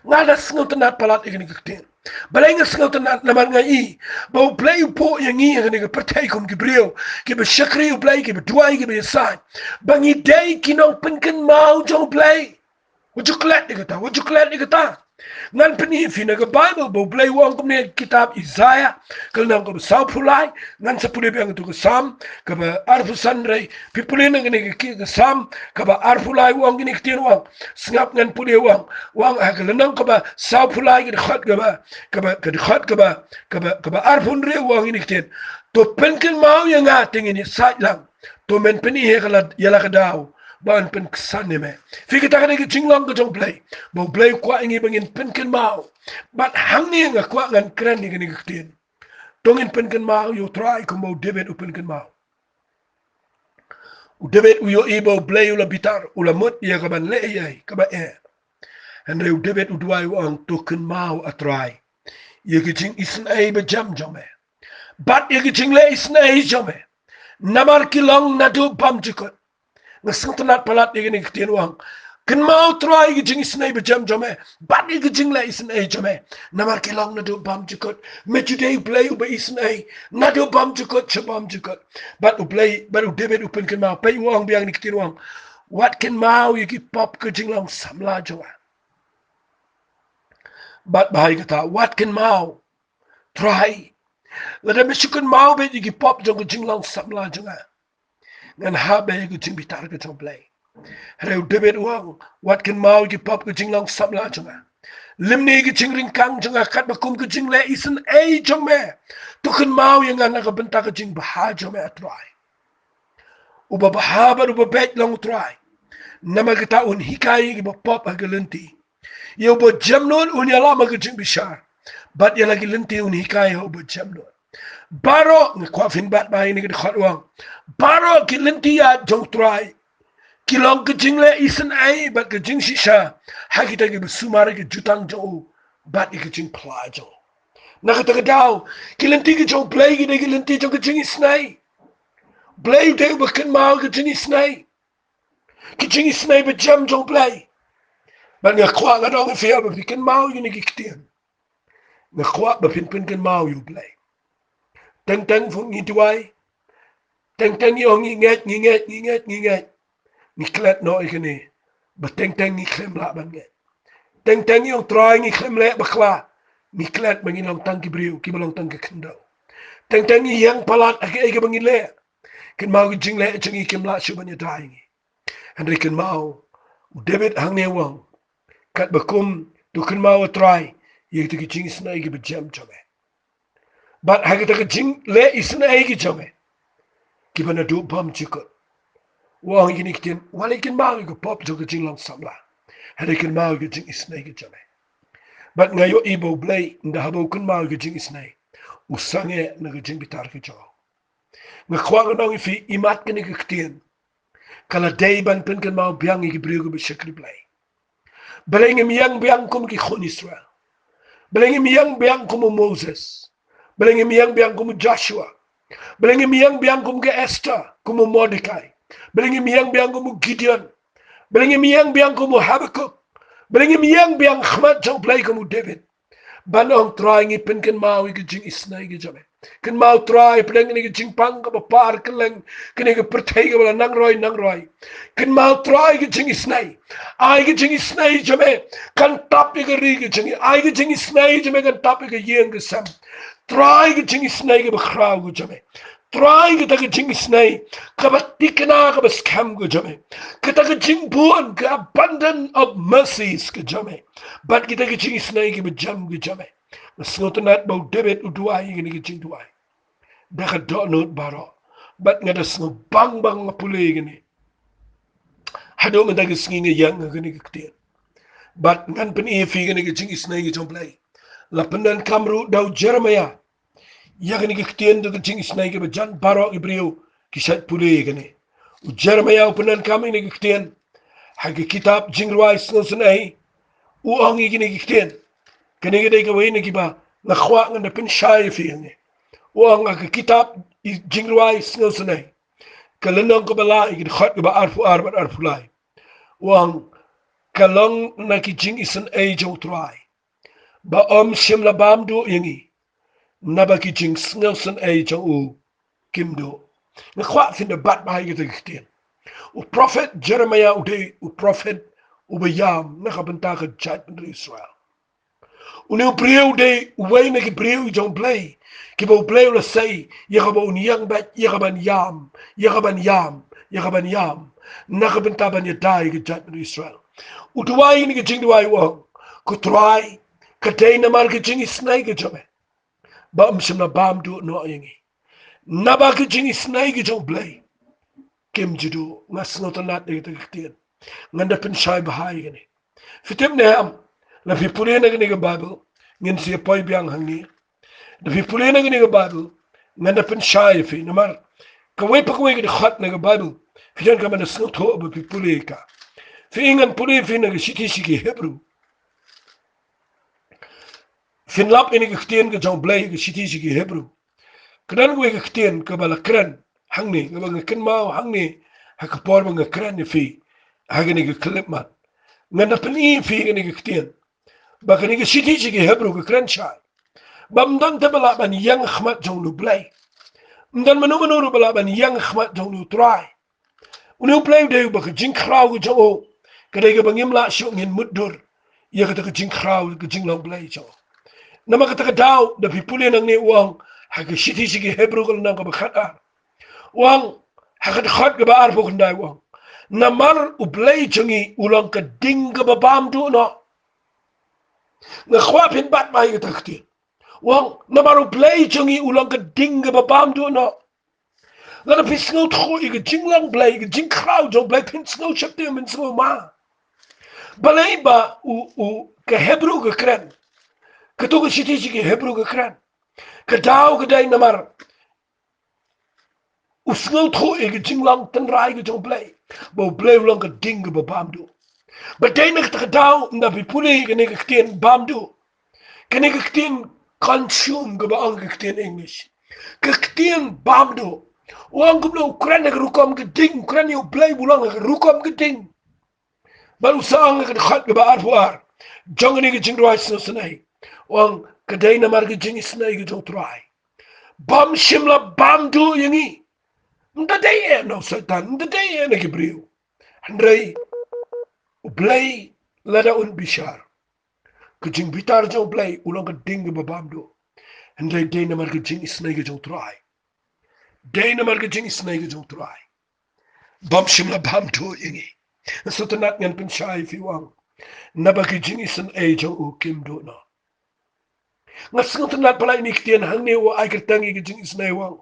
Nga da sngewtynnat palat ïa kane ka ktien. Balei nga sngewtynnat? Namar nga i ba u Blei u buh ïa ngi ha kane ka pyrthei kum ki briew kiba shakri u Blei, kiba duwai, kiba ïasaid, ba ngi dei ki nongpynkynmaw jong u Blei. Wat ju klet ïa kata, wat ju klet ïa kata. Ngan pyni ïa phi na ka Baibl ba u Blei u ong kumne ha ka kitab Isaïah, ka lynnong kaba sawphew lai, ngan sa pule biang ïa ka Salm kaba arphew san hynrei phi pule na kane ka ki-, ka Salm kaba arphew lai u ong kine ki ktien u ong. Sngap ngan pule u ong. U ong ha ka lynnong kaba sawphew lai ka dkhot kaba, kaba, ka dkhot kaba, kaba, kaba arphew hynriew u ong kine ki ktien. To pynkynmaw ïa nga te ngin ïasaid lang. To men pyni ïa ka la, ïa la ka daw ban pynksan ïa me. Phi, kata ka dei ka jinglong ka jong u Blei. Ba u Blei u kwah ïa ngi ba ngin pynkynmaw. Bad hangne nga kwah ngan kren ïa kane ka ktien. To ngin pynkynmaw ïa u Trai kumba u David u pynkynmaw. U David u ïohi ba u Blei u la bitar, u la mut ïa kaban leh ei ei kaba eh. Hynrei u David u duwai u ong to kynmaw a Trai ïa ka jingisynei ba jem jong me. Bad ïa ka jingleh isynei jong me. Namar ki long naduh bymjukut. Nga sngewtynnat palat ïa kane ka ktien u ong. Kynmaw Trai ïa ka jingisynei ba jem jong me. Bad ïa ka jingleh isynei jong me. Namar ki long naduh bymjukut. Me ju dei u Blei uba isynei. Naduh bymjukut sha bymjukut. Bad u Blei, bad u David u pynkynmaw. Peit u ong biang kane ka ktien u ong. Wat kynmaw ïa ki pop ka jinglong samla jong nga. Bad bha ïa kata, wat kynmaw Trai. Lada me shu kynmaw beit ïa ki pop jong ka jinglong samla jong nga, ngan hap beit ïa ka jingbitar ka jong u Blei. Hynrei u David u ong, wat kynmaw ïa ki pop ka jinglong samla jong nga. Lymne ïa ka jingryngkang jong nga katba kum ka jingleh isynei jong me. To kynmaw ïa nga na ka bynta ka jingbha jong me a Trai. Uba bha bad uba beit long u Trai. Namar kata un hikai ïa kiba pop ha ka lynti. Ïa uba jemnud un ïalam ha ka jingbishar. Bad ïa la ki lynti un hikai ha uba jemnud. Baroh, nga kwah phin bat bha ïa kane ka dkhot u ong. Baroh ki lynti ïaid jong u Trai ki long ka jingleh isynei bad ka jingshisha ha kita kiba sumar ïa ka jutang jong u bad ïa ka jingphla jong u. Na kata ka daw, ki lynti ki jong u Blei ki dei ki lynti jong ka jingisynei. Blei u dei uba kynmaw ka jingisynei. Ka jingisynei ba jem jong u Blei. Bad nga kwah, nga dang ong ïa phi ba phin kynmaw ïa kine ki ktien. Nga kwah ba phin pynkynmaw ïa u Blei. Teng teng phin ngi duwai. Teng teng ngi ong ngi ngeit, ngi ngeit, ngi ngeit, ngi ngeit. Ngi klet noh ïa kine. Ba teng teng ngi khlem lah ban ngeit. Teng teng ngi ong Trai ngi khlem leh bakla, ngi klet ba ngi long tang ki briew kiba long tang ki khyndew. Teng teng ngi ïeng palat ha kiei kiba ngi leh, kynmaw ki jingleh jong ngi kim lah shuh ban ïada ïa ngi. Hynrei kynmaw, u David hangne u ong, katba kum, to kynmaw, a Trai, ïa kita ki jingisynei kiba jem jong me. Bad ha kita ki jingleh isynei ki jong me, kiba naduh bymjukut. U ong ïa kine ki ktien, wat leh kynmaw ïa ka pop jong ka jinglong samla, hynrei kynmaw ïa ka jingisynei ki jong me. Bad nga ïohi ba U Blei, ynda haba u kynmaw ïa ka jingisynei, u sangeh na ka jingbitar ka jong u. Nga kwah ngan ong ïa phi, imat kane ka ktien ka la dei ban pynkynmaw biang ïa ki briew kiba shakri Blei. Balei ngim ïeng biang kum ki khun Israel? Balei ngim ïeng biang kum u Moses? Balei ngim ïeng biang kum u Joshua? Balei ngim ïeng biang kum ka Esther, kum u Mordecai? Balei ngim ïeng biang kum u Gideon? Balei ngim ïeng biang kum u Habakkuk? Balei ngim ïeng biang khmat jong U Blei kum u David? Ban ong Trai ngi pynkynmaw ïa ka jingisynei ka jong me. Kynmaw Trai, pdeng kane ka jingpang kaba par kylleng, kane ka pyrthei kaba la nangroi nangroi. Kynmaw Trai ka jingisynei. Ai ka jingisynei jong me kan tap ïa ka ri ka jong ngi. Ai ka jingisynei jong me kan tap ïa ka ïing ka sem. Trai ka jingisynei kaba khraw ka jong me. Trai kata ka jingisynei kaba thikna kaba skhem ka jong me. Kata ka jingbun, ka abundance of mercies ka jong me. Bad kita ka jingisynei kiba jem ka jong me. Nga sngewtynnat ba u David u duwai ïa kane ka jingduwai da ka dohnud baroh. Bad nga da sngewbang ba nga pule ïa kane. Haduh mynta ka sngi nga ïeng ha kane ka ktien. Bad ngan pyni ïa phi kane ka jingisynei ka jong U Blei. La pyndonkam ruh da u Jeremiah ïa kane ka ktien, da ka jingisynei kaba jan baroh ki briew ki shait pule ïa kane. U Jeremiah u pyndonkam ïa kane ka ktien ha ka kitab Jingrwai Sngewsynei. U ong ïa kane ka ktien. Kane ka dei kawei na kiba nga kwah ngan da pynshai ïa phi hangne. U ong ha ka kitab Jingrwai Sngewsynei, ka lynnong kaba lai, ka dkhot kaba arphew ar bad arphew lai. U ong, ka long na ki jingisynei jong U Trai ba ym shym la bam duh ïa ngi, naba ki jingsngewsynei jong u kim duh. Nga kwah phin da bat bha ïa kata ka ktien. U prophet Jeremiah u dei u prophet uba ïam na ka bynta ka jaitbynriew Israel. Une u briew u dei uwei na ki briew jong U Blei kiba U Blei u la sei ïa kaba un ïeng beit, ïa kaban ïam, ïa kaban ïam, ïa kaban ïam na ka bynta ban ïada ïa ka jaitbynriew Israel. U duwai ïa kane ka jingduwai u ong, ko Trai, ka dei namar ka jingisynei ka jong me ba ym shym la bam duh noh ïa ngi. Naba ka jingisynei ka jong U Blei kim ju duh. Nga sngewtynnat ïa kata ka ktien. Ngan da pynshai bha ïa kane. Phi tip ne em, lada phi pule na kane ka Baibl, ngin sa ïa poi biang hangne. Lada phi pule na kane ka Baibl, ngan da pynshai ïa phi namar kawei pa kawei ka dkhot na ka Baibl phi donkam ban da sngewthuh ba phi pule ïa ka. Phi, ngan pule ïa phi na ka shithi sha ki Hebru. Phin lap ïa kane ka ktien ka jong U Blei, ka shithi sha ki Hebru. Ka don kawei ka ktien kaba la kren hangne, kaba nga kynmaw hangne ha ka por ba nga kren ïa phi ha kane ka khyllipmat. Ngan da pyni ïa phi kane ka ktien ba kane ka shithi sha ki Hebru ka kren shai ba ym don te ba lah ban ïeng ha khmat jong une U Blei. Ym don mano mano ruh ba lah ban ïeng ha khmat jong une U Trai. Une U Blei u dei uba ka jingkhraw ka jong u ka dei kaba ngim lah shuh ngin mutdur ïa kata ka jingkhraw, ka jinglong Blei jong u. Namar kata ka daw lada phi pule nangne u ong ha ka shithi sha ki Hebru ka lynnong kaba khatar, u ong ha ka dkhot kaba arphew khyndai u ong, namar U Blei jong ngi u long ka ding kaba bam duh noh. Nga kwah phin bat bha ïa kata ka ktien. U ong namar U Blei jong ngi u long ka ding kaba bam duh noh. Lada phi sngewthuh ïa ka jinglong Blei, ïa ka jingkhraw jong Blei, phin sngew sheptieng, phin sngew ma. Balei ba u, u, ka Hebru ka kren, kato ka shithi sha ki Hebru ka kren, ka daw ka dei namar u sngewthuh ïa ka jinglong tynrai ka jong Blei, ba U Blei u long ka ding kaba bam duh. Ba dei na kata ka daw lada phi pule ïa kane ka ktien bam duh, kane ka ktien consume kaba ong ka ktien English, ka ktien bam duh. U ong kumno? U kren ha ka rukom ka ding, u kren ïa U Blei ba u long ha ka rukom ka ding. Bad u sa ong ha ka dkhot kaba arphew ar jong kane ka Jingrwai Sngewsynei, u ong ka dei namar ka jingisynei ka jong U Trai ba ym shym la bam duh ïa ngi. Ym da dei eh na u Soitan, ym da dei eh na ki briew. Hynrei U Blei lada un bishar, Ka jingbitar jong U Blei u long ka ding kaba bam duh. Hynrei dei namar ka jingisynei ka jong U Trai. Dei namar ka jingisynei ka jong U Trai bym shym la bam duh ïa ngi. Sngewtynnat, ngan pynshai ïa phi u ong, naba ka jingisynei jong u kim duh noh. Nga sngewtynnat palat ïa kine ki ktien hangne, u ai kyrteng ïa ka jingisynei, u ong,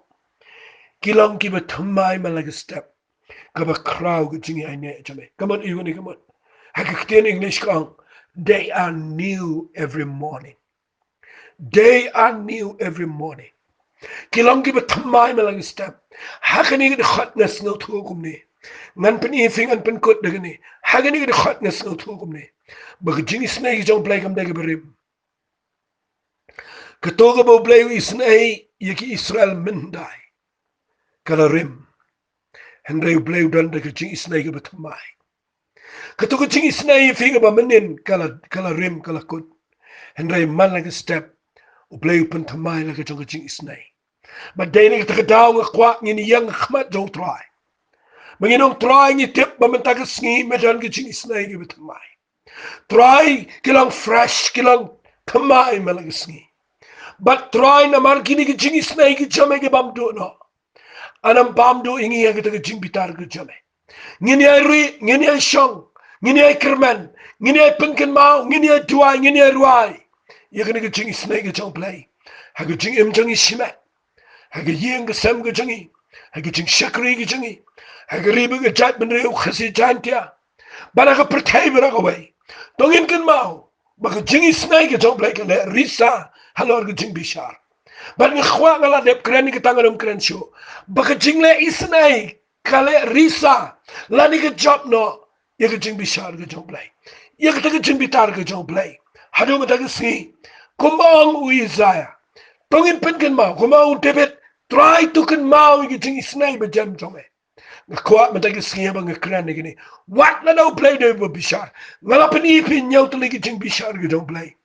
ki long kiba thymmai man la ka step, kaba khraw ka jingïaineh jong me. Ka mut ïa kane ka mut, ha ka ktien English ka ong, they are new every morning. They are new every morning. Ki long kiba thymmai man la ka step. Ha kane ka dkhot nga sngewthuh kumne. Ngan pyni ïa phi, ngan pynkut da kane. Ha kane ka dkhot nga sngewthuh kumne, ba ka jingisynei ka jong U Blei kam dei kaba rim. Kato kaba U Blei u isynei ïa ki Israel mynhyndai, ka la rim. Hynrei U Blei u don da ka jingisynei kaba thymmai. Kato ka jingisynei ïa phi kaba mynnin ka la, ka la rim, ka la kut. Hynrei man la ka step U Blei u pynthymmai la ka jong ka jingisynei. Bad dei na kata ka daw nga kwah ngin ïeng ha khmat jong U Trai. Ba ngin ong, Trai, ngi tip ba mynta ka sngi me don ka jingisynei kaba thymmai. Trai, ki long fresh, ki long thymmai man la ka sngi. Bad Trai, namar kine ki jingisynei ki jong me ki bam duh noh, yn ym bam duh ïa ngi ha kata ka jingbitar ka jong me. Ngin ïai rieh, ngin ïai shong, ngin ïai kyrmen, ngin ïai pynkynmaw, ngin ïai duwai, ngin ïai rwai ïa kane ka jingisynei ka jong U Blei ha ka jingim jong ngi shimet, ha ka ïing ka sem ka jong ngi, ha ka jingshakri ka jong ngi, ha ka ri bad ka jaitbynriew Khasi Jaiñtia, bad ha ka pyrthei baroh kawei. To ngin kynmaw ba ka jingisynei ka jong U Blei ka leh risa halor ka jingbishar. Bad nga kwah, nga la dep kren ïa kata, ngan ym kren shuh, ba ka jingleh isynei ka leh risa lane ka jop noh ïa ka jingbishar ka jong U Blei, ïa kata ka jingbitar ka jong U Blei. Haduh mynta ka sngi, kumba ong u Isaiah, to ngin pynkynmaw, kumba ong u David, Trai, to kynmaw ïa ka jingisynei ba jem jong me. Nga kwah mynta ka sngi ba nga kren ïa kine. Wat lada U Blei u dei uba bishar, nga la pyni ïa phi hynñiew tylli ki jingbishar ki jong U Blei.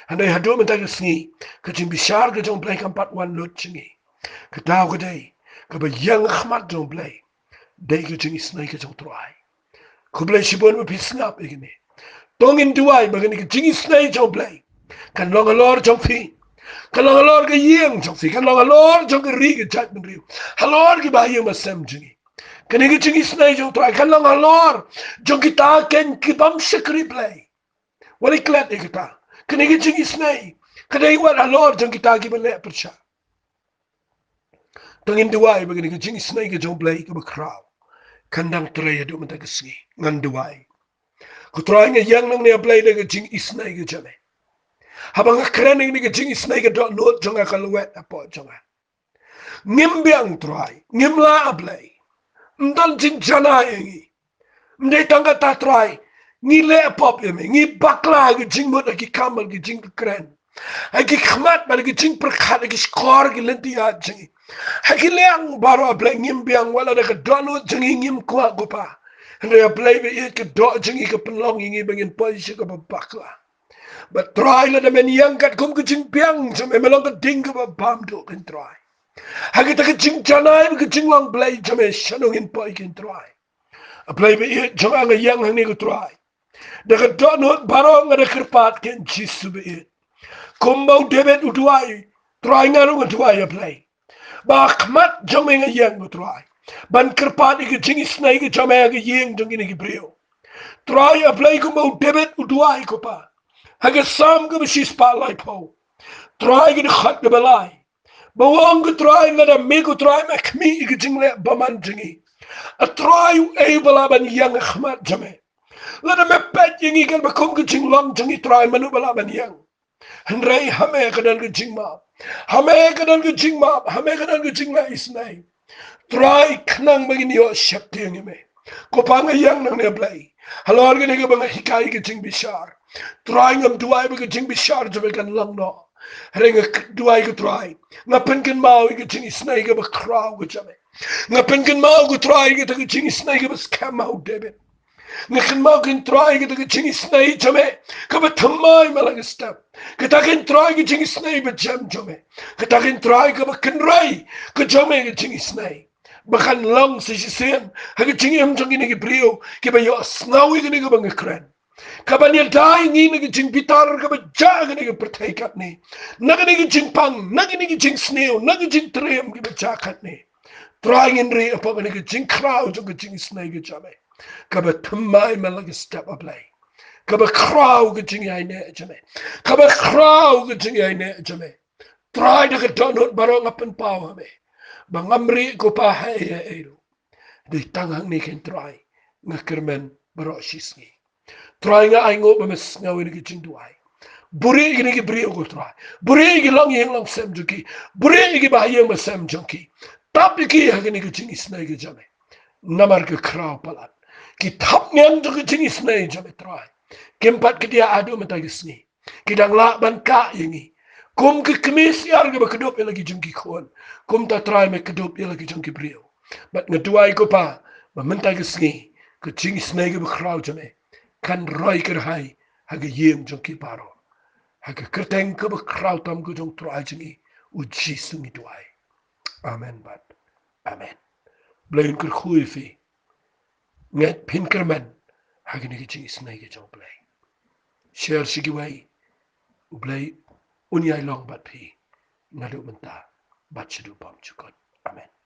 Hynrei haduh mynta ka sngi, ka jingbishar ka jong U Blei kam pat wan lut sha ngi. Ka daw ka dei, kaba ïeng ha khmat jong U Blei, dei ka jingisynei ka jong U Trai. Khublei shibun ba phi sngap ïa kine. To ngin duwai ba kane ka jingisynei jong U Blei kan long halor jong phi, kan long halor ka ïing jong phi, kan long halor jong ka ri ka jaitbynriew, halor kiba ha ïing ba sem jong ngi. Kane ka jingisynei jong U Trai kan long halor jong kita ken ki bym shakri Blei. Wat leh klet ïa kata. Kane ka jingisynei ka dei wat halor jong kita kiba leh pyrshah. To ngin duwai ba kane ka jingisynei ka jong U Blei kaba khraw kan dang trei haduh mynta ka sngi. Ngan duwai. Ko Trai, nga ïeng nangne, A Blei, da ka jingisynei ka jong me. Haba nga kren ïa kane ka jingisynei, ka dohnud jong nga ka lwet hapoh jong nga. Ngim biang, Trai, ngim lah, A Blei. Ym don jingjanai ïa ngi. Ym dei tang kata, Trai, ngi leh pop ïa me, ngi bakla ha ki jingmut, ha ki kam, ha ki jingkren, ha ki khmat, ha ki jingpyrkhat, ha ki shkor, ha ki lynti ïa jong ngi, ha ki liang baroh, A Blei, ngim biang. Wat la da ka dohnud jong ngi ngim kwah, ko Pa, hynrei, A Blei ba ïeit, ka doh jong ngi ka pynlong ïa ngi ba ngin poi sha kaba bakla. Bad Trai, lada men ïeng katkum ka jingbiang jong me, me long ka ding kaba bam duh, ko Trai. Ha kita ki jingjanai bad ki jinglong Blei jong me, shano ngin poi, ko Trai? A Blei ba ïeit jong nga, nga ïeng hangne, ko Trai. Da ka dohnud baroh nga da kyrpad, ko Jisu ba ïeit. Kumba u David u duwai, Trai, nga ruh nga duwai, A Blei, ba ha khmat jong me nga ïeng, ko Trai, ban kyrpad ïa ka jingisynei ka jong me ha ka ïing jong kine ki briew. Trai, A Blei, kumba u David u duwai, ko Pa, ha ka Salm kaba shispah laiphew, Trai, ka dkhot kaba lai, ba u ong, ko Trai, lada me, ko Trai, me khmih ïa ka jingleh bymman jong ngi, A Trai, uei uba lah ban ïeng ha khmat jong me? Lada me peit ïa ngi katba kum ka jinglong jong ngi, Trai, mano ba lah ban ïeng? Hynrei ha me ka don ka jingmap. Ha me ka don ka jingmap. Ha me ka don ka jingleh isynei. Trai, khnang ba ngin ïoh sheptieng ïa me. Ko Pa, nga ïeng nangne, Blei, halor kane kaba nga hikai, ka jingbishar. Trai, ngam duwai ba ka jingbishar jong me kan long noh. Hynrei nga k-, duwai, ko Trai, nga pynkynmaw ïa ka jingisynei kaba khraw ka jong me. Nga pynkynmaw, ko Trai, ïa kata ka jingisynei kaba skhem ha u David. Nga kynmaw, ko Trai, kata ka jingisynei jong me kaba thymmai man la ka step. Kata, ko Trai, ka jingisynei ba jem jong me. Kata, ko Trai, kaba kynrei ka jong me, ka jingisynei ba kan long sa shisien ha ka jingim jong kine ki briew kiba ïohsngew ïa kane kaba nga kren. Kaban ïada ïa ngi na ka jingbitar kaba jah ha kane ka pyrthei katne, na kane ka jingpang, na kane ka jingsniew, na ka jingtriem kaba jah katne. Trai, ngin rieh hapoh kane ka jingkhraw jong ka jingisynei ka jong me, kaba thymmai man la ka step, A Blei, kaba khraw ka jingïaineh jong me, kaba khraw ka jingïaineh jong me. Trai, da ka dohnud baroh nga pynpaw ha me ba ngam rieh, ko Pa, ha ei ha ei ruh. Dei tang hangne kein, Trai, nga kyrmen baroh shisngi. Trai, nga ainguh ba me sngew ïa kine ki jingduwai. Buhrieh ïa kine ki briew, ko Trai. Buhrieh ïa ki longïing longsem jong ki. Buhrieh ïa ki bahaïing bahasem jong ki. Tap ïa ki ha kane ka jingisynei ka jong me. Namar ka khraw palat, ki thapniang jong ka jingisynei jong me, Trai, kim pat kdiah haduh mynta ka sngi. Ki dang lah ban kah ïa ngi kum ka kmie syiar kaba kdup ïa la ki jong ki khun. Kumta, Trai, me kdup ïa la ki jong ki briew. Bad nga duwai, ko Pa, ba mynta ka sngi ka jingisynei kaba khraw jong me kan roi kyrhai ha ka ïing jong ki baroh. Ha ka kyrteng kaba khraw tam ka jong U Trai jong ngi U Jisu ngi duwai. Amen bad amen. Blei un kyrkhu ïa phi. Ngeit phin kyrmen ha kane ka jingisynei ka jong U Blei. Share sha kiwei. U Blei un ïai long bad phi naduh mynta bad shaduh bymjukut. Amen.